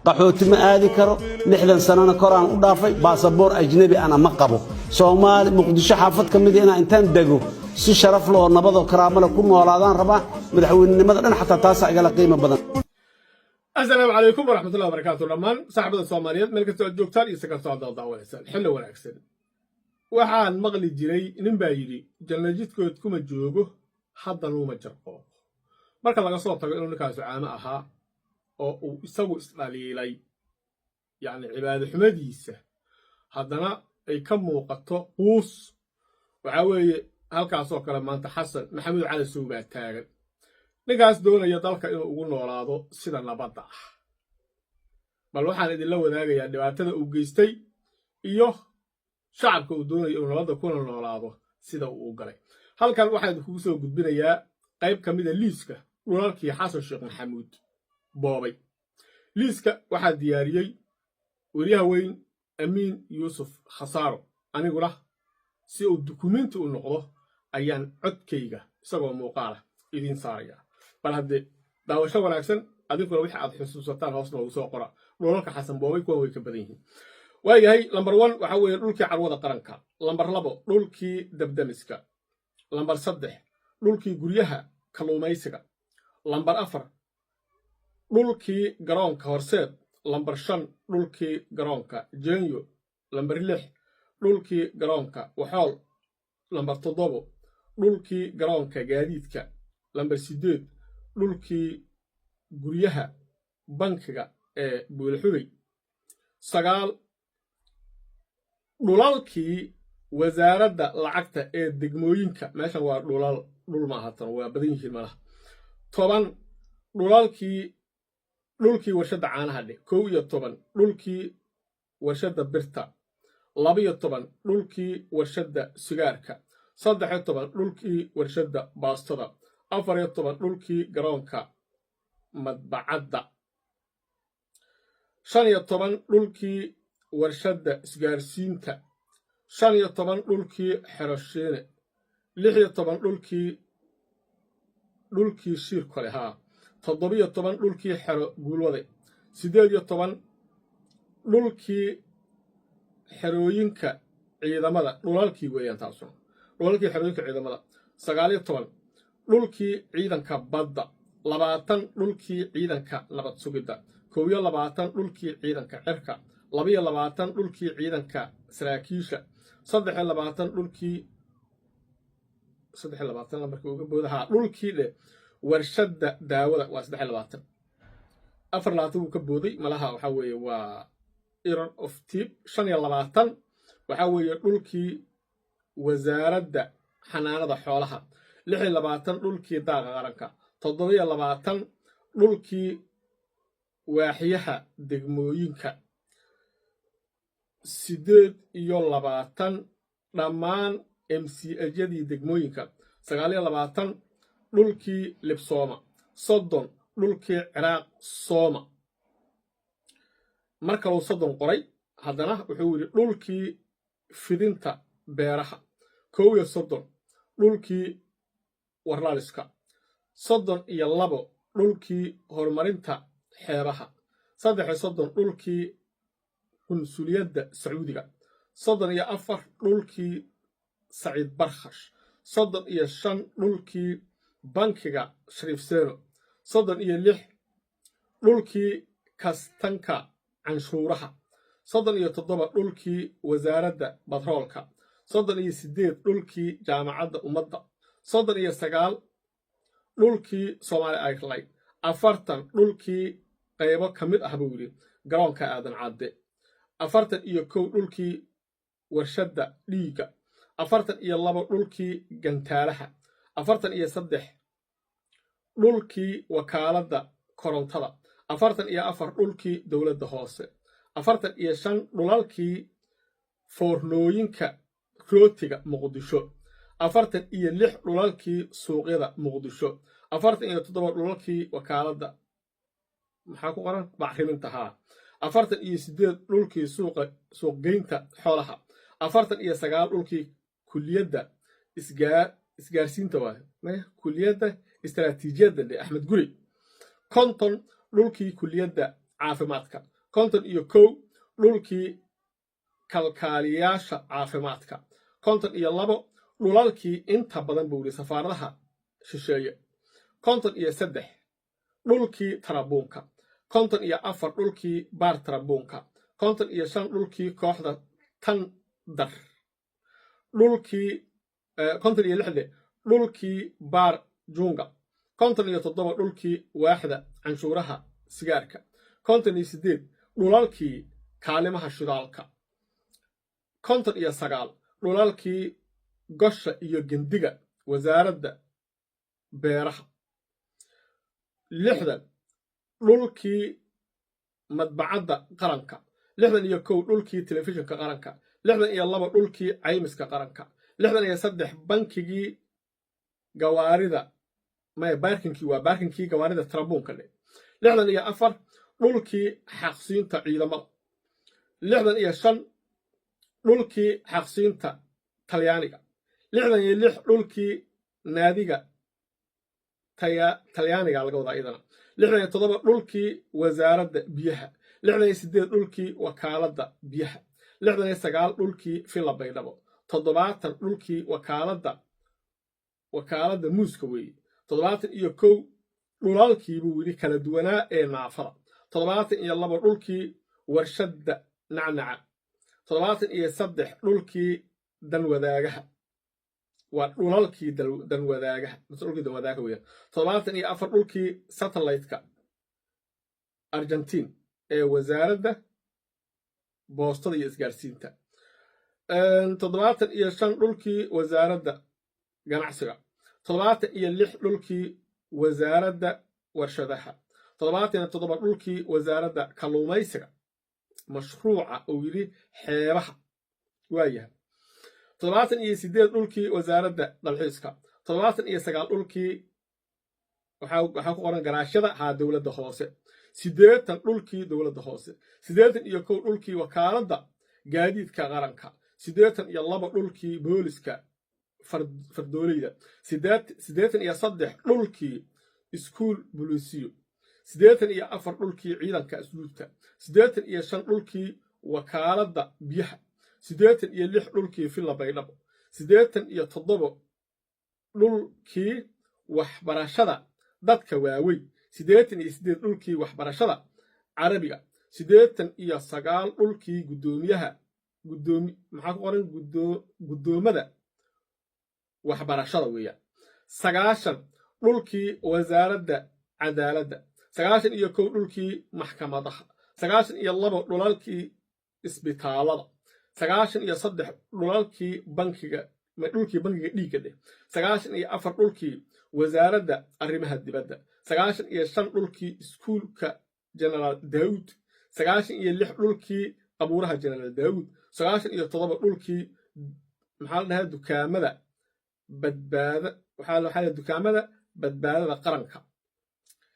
Qaxooti ma aadi karo. 60 sanana koraan u dhaafay, baasaboor ajnebi ana ma qabo. Soomaali, Muqdisho xaafad ka mida inaan intaan dego si sharaf leh oo nabadoo karaamo leh ku noolaadaan rabaa. Madaxweynenimada dhan xataa taasaa igala qiimo badan. Asalaamu calaykum waraxmatullahi wabarakaatu dhammaan saaxibada Soomaaliyeed, meel kastoo aad joogtaan iyo si kastoo aad daawanaysaan, xilli wanaagsan. Waxaan maqli jiray nin baa yidhi: "Janna jidkood kuma joogo, haddanuuma jarqooqo." Marka laga soo tago inuu ninkaasu caamo ahaa oo uu isagu isdhaliilay, yacni cibaado xumadiisa, haddana ay ka muuqato quus. Waxaa weeye halkaasoo kale maanta Xasan Maxamuud Cali Sow baa taagan, ninkaas doonaya dalka inuu ugu noolaado sida nabadda ah. Bal waxaan idinla wadaagayaa dhibaatada uu geystay iyo shacabka uu doonayo inuu nabadda kuna noolaado sida uu u galay. Halkan waxaan idinkugu soo gudbinayaa qayb ka mida liiska dhulalkii Xasan Sheekh Maxamuud boobay. Liiska waxaa diyaariyey weriyaha weyn Amiin Yuusuf Khasaaro. Aniguna si uu dukumiinti u noqdo ayaan codkayga isagoo muuqaala idiin saarayaa. Bal haddee daawasho wanaagsan. Adinkuna wixii aad xusuusataan hoos noogu soo qora. Dhulalka Xasan boobay kuwan way ka badan yihiin. Waayahay, lambar 1 waxaa weeye dhulkii Carwada Qaranka. Lambar 2, dhulkii dabdamiska. Lambar 3, dhulkii guryaha kalluumaysiga. Lambar 4, dhulkii garoonka Horseed. Lambar 5, dhulkii garoonka Jenyo. Lambar 6, dhulkii garoonka Waxool. Lambar 7, dhulkii garoonka gaadiidka. Lambar 8, dhulkii guryaha bankiga ee Buulaxubey. 9, dhulalkii Wasaaradda Lacagta ee degmooyinka. Meeshan waa dhulal, dhul ma ahatan, waa badan yihiin malaha. 10, dhulalkii dhulkii warshadda caanaha dheh. 11, dhulkii warshadda birta. 12, dhulkii warshadda sigaarka. 13, dhulkii warshadda baastada. 14, dhulkii garoonka madbacadda. 15, dhulkii warshadda isgaarsiinta. 15, dhulkii Xeroshiine. 16, dhulkii Shiirkole haa. 17, dhulkii Xero Guulwade. 18, dhulkii xerooyinka ciidamada, dhulalkii weeyaan taasuna, dhulalkii xerooyinka ciidamada. 19, dhulkii ciidanka badda. 20, dhulkii ciidanka nabad sugidda. 21, dhulkii ciidanka cirka. 22, dhulkii ciidanka saraakiisha. 23, dhulkii 23 lambarkii uga booda haa, dhulkii dheh warshadda daawada waa 23. 24 wuu ka booday malaha, waxaa weeye waa error of type. 25 waxaa weeye dhulkii Wasaaradda Xanaanada Xoolaha. 26, dhulkii daaqa qaranka. 27, dhulkii waaxyaha degmooyinka. 28, dhammaan MCH-yadii degmooyinka. 29, dhulkii Libsooma. 30, dhulkii Ciraaq Sooma. Mar kaluu 30 qoray haddana, wuxuu yidhi dhulkii fidinta beeraha. 31, dhulkii warlaaliska. 32, dhulkii horumarinta xeebaha. 33, dhulkii qunsuliyadda Sacuudiga. 34, dhulkii Saciid Barkhash. 35, dhulkii bankiga Shariif Seeno. 36, dhulkii kastanka canshuuraha. 37, dhulkii Wasaaradda Batroolka. 38, dhulkii Jaamacadda Ummadda. 39, dhulkii Somaali Airline. 40, dhulkii qaybo ka mid ah buu yidhi garoonka Aadan Cadde. 41, dhulkii warshadda dhiigga. 42, dhulkii gantaalaha. 43, dhulkii wakaaladda korontada. 44, dhulkii dowladda hoose. 45, dhulalkii foornooyinka rootiga Muqdisho. 46, dhulalkii suuqyada Muqdisho. 47, dhulalkii wakaaladda, maxaa ku qoran, bacriminta haa. 48, dhulkii suuqa suuqgeynta xoolaha. 49, dhulkii kuliyadda isgaarsiinta waayo maya, kuliyadda istaraatiijiyadda dhe Axmed Guri. 50, dhulkii kuliyadda caafimaadka. 51, dhulkii kalkaaliyaasha caafimaadka. 52, dhulalkii inta badan, buu yidhi, safaaradaha shisheeye. 53, dhulkii tarabuunka. 54, dhulkii baar tarabuunka. 55, dhulkii kooxda Tandar. Dhulkii 56, dhulkii baar Junga. 57, dhulkii waaxda canshuuraha sigaarka. 58, dhulalkii kaalimaha shidaalka. 59, dhulalkii gosha iyo gendiga wasaaradda beeraha. 60, dhulkii madbacadda qaranka. 61, dhulkii telefishinka qaranka. 62, dhulkii caymiska qaranka. 63, bankigii gawaarida, maya, baarkinkii, waa baarkinkii gawaarida tarabuunka dhe. 64, dhulkii xaqsiinta ciidamada. 65, dhulkii xaqsiinta Talyaaniga. 66, dhulkii naadiga Talyaaniga laga wadaa iyadana. 67, dhulkii wasaaradda biyaha. 68, dhulkii wakaaladda biyaha. 69, dhulkii Villa Baydhabo. 70, dhulkii wakaaladda muuska weeye. 71, dhulalkii, buu yidhi, kala duwanaa ee naafada. 72, dhulkii warshadda nacnaca. 73, dhulkii danwadaagaha, waa dhulalkii danwadaagaha mise dhulkii danwadaagaha weeyaan. 74, dhulkii satellite-ka Argentiin ee wasaaradda boostada iyo isgaarsiinta. 75, dhulkii wasaaradda ganacsiga. 76, dhulkii wasaaradda warshadaha. 77, dhulkii wasaaradda kalluumaysiga, mashruuca uu yidhi xeebaha waayahay. 78, dhulkii wasaaradda dalxiiska. 79, dhulkii waxaa ku qoran garaashyada haa dowladda hoose. 80, dhulkii dowladda hoose. 81, dhulkii wakaaladda gaadiidka qaranka. 82, dhulkii booliska fardooleyda. 83, dhulkii iskuul bulisiyo. 84, dhulkii ciidanka asluubta. 85, dhulkii wakaaladda biyaha. 86, dhulkii Villa Baydhabo. 87, dhulkii waxbarashada dadka waaweyn. 88, dhulkii waxbarashada Carabiga. 89, dhulkii guddoomiyaha, guddoomi, maxaa ku qoran, guddoommada waxbarashada weeyaan. 90, dhulkii wasaaradda cadaaladda. 91, dhulkii maxkamadaha. 92, dhulalkii isbitaalada. 93, dhulalkii bankiga, dhulkii bankiga dhiigga dheh. 94, dhulkii wasaaradda arrimaha dibadda. 95, dhulkii iskuulka Generaal Daawud. 96, dhulkii qabuuraha Generaal Daawud. 97, dhulkii, maxaa la dhahaa, dukaamada badbaada, waxaa la dukaamada badbaadada qaranka.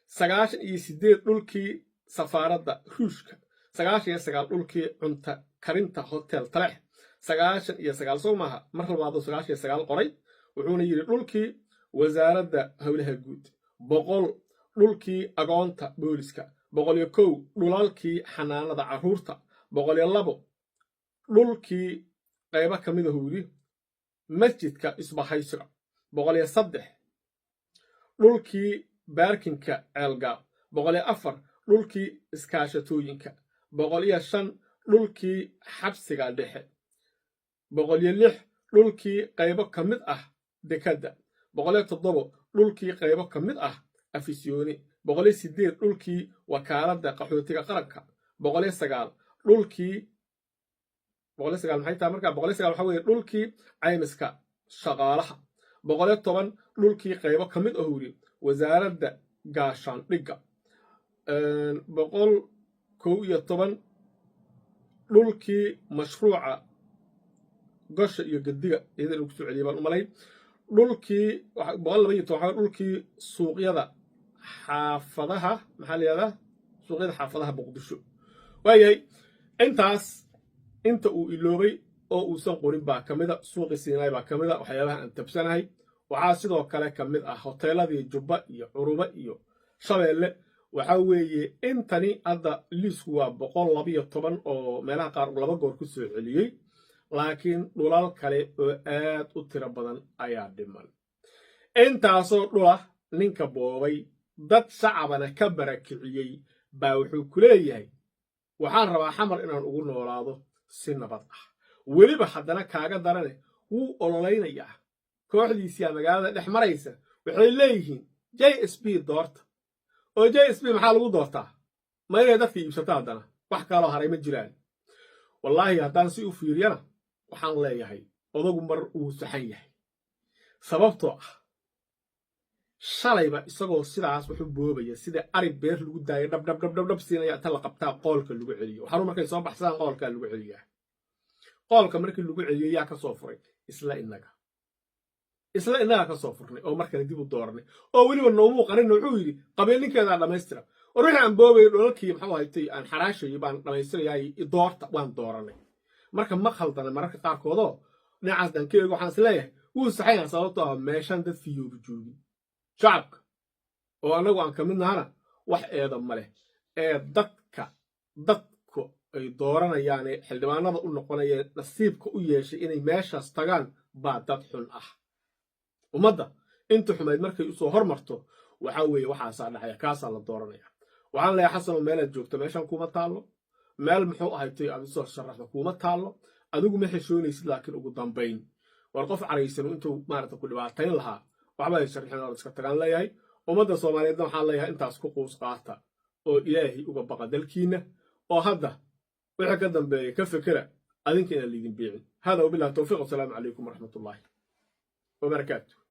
98, dhulkii safaaradda Ruushka. 99, dhulkii cunta karinta Hotel Talex. 99 sow maaha? Mar labaado 99 qoray. Wuxuuna yidhi dhulkii wasaaradda howlaha guud. 100, dhulkii agoonta booliska. 101, dhulalkii xanaanada carruurta. 102, dhulkii qaybo ka mid ahuu yidhi masjidka isbahaysiga. 103, dhulkii baarkinka Ceelgaab. 104, dhulkii iskaashatooyinka. 105, dhulkii xabsiga dhexe. 106, dhulkii qaybo ka mid ah dekadda. 107, dhulkii qaybo ka mid ah Afisyooni. 108, dhulkii wakaaladda qaxootiga qaranka. 109, dhulkii, 109 maxay tahay markaa? 109 waxaa weeye dhulkii caymiska shaqaalaha. 110, dhulkii qaybo ka mid ah, yidhi, wasaaradda gaashaandhigga. 111, dhulkii mashruuca gosha iyo gediga, iyada inuu kusoo celiyay baan u malayn. Dhulkii 112 waxaa dhulkii suuqyada xaafadaha, maxaa la yihahdaa, suuqyada xaafadaha Muqdisho. Waayahay, intaas inta uu iloobay oo uusan qorin baa ka mida. Suuqii Siinaay baa ka mida waxyaabaha aan tabsanahay. Waxaa sidoo kale ka mid ah hoteeladii Jubba iyo Curuba iyo Shabeelle. Waxaa weeye, intani hadda liisku waa 112 oo meelaha qaar laba goor ku soo celiyey, laakiin dhulal kale oo aad u tiro badan ayaa dhiman. Intaasoo dhula ninka boobay, dad shacabana ka barakiciyey, baa wuxuu ku leeyahay: "Waxaan rabaa Xamar inaan ugu noolaado si nabad ah." Weliba haddana kaaga darane, wuu ololaynayaa. Kooxdiisiyaa magaalada dhex maraysa, waxay leeyihiin: "JSP doorta." Oo JSP maxaa lagu doortaa? Ma inay dadka iibsato? Haddana wax kaloo haray ma jiraan. Wallaahi, haddaan si u fiiriyana, waxaan leeyahay odagu mar uu saxan yahay, sababtoo ah shalayba isagoo sidaas wuxuu boobaya sida ari beer lagu daaya, dhab dhab dhab dhab dhab siinaya, inta la qabtaa qoolka lagu celiyo. Waxaanu markay soo baxsadaan qoolkaa lagu celiyaa. Qoolka markii lagu celiyo, yaa ka soo furay? Isla innaga, isla innaga ka soo furnay oo mar kale dib u dooranay, oo weliba noomuu qarinna. Wuxuu yidhi qabiil ninkeedaa dhammaystira. War wixii aan boobayay, dholalkii muxuu haytay, aan xaraashayay baan dhammaystirayaa, doorta. Waan dooranay. Marka ma khaldana mararka qaarkoodoo dhinacaas daan ka eego, waxaan is leeyahay wuu saxayaa, sababtoo ah meeshan dad fiyoobi joogin. Shacabka oo annagu aan ka mid nahana wax eeda ma leh, ee dadka dadku ay dooranayaane xildhibaanada u noqonayeen, nasiibka u yeeshay inay meeshaas tagaan, baa dad xun ah. Ummadda inta xumayd markay usoo hormarto, waxaa weeye waxaasaa dhacaya, kaasaa la dooranaya. Waxaan leeyahay: Xasanoo, meelaad joogto meeshan kuma taallo. Meel muxuu ahaytoy aad usoo sharaxdo kuma taallo. Adigu ma xishoonaysid, laakiin ugu dambayn war qof caraysan intuu maarata ku dhibaatayn lahaa, waxba ay sharxin oo iska tagaan leeyahay. Ummadda Soomaaliyeedna waxaan leeyahay: intaas ku quus qaata oo Ilaahay uga baqa dalkiinna, oo hadda wixii ka dambeeya ka fekera adinka inaan liidin biicin. Hada wabillahi towfiiq, wasalaamu calaykum waraxmatullaahi wabarakaatu.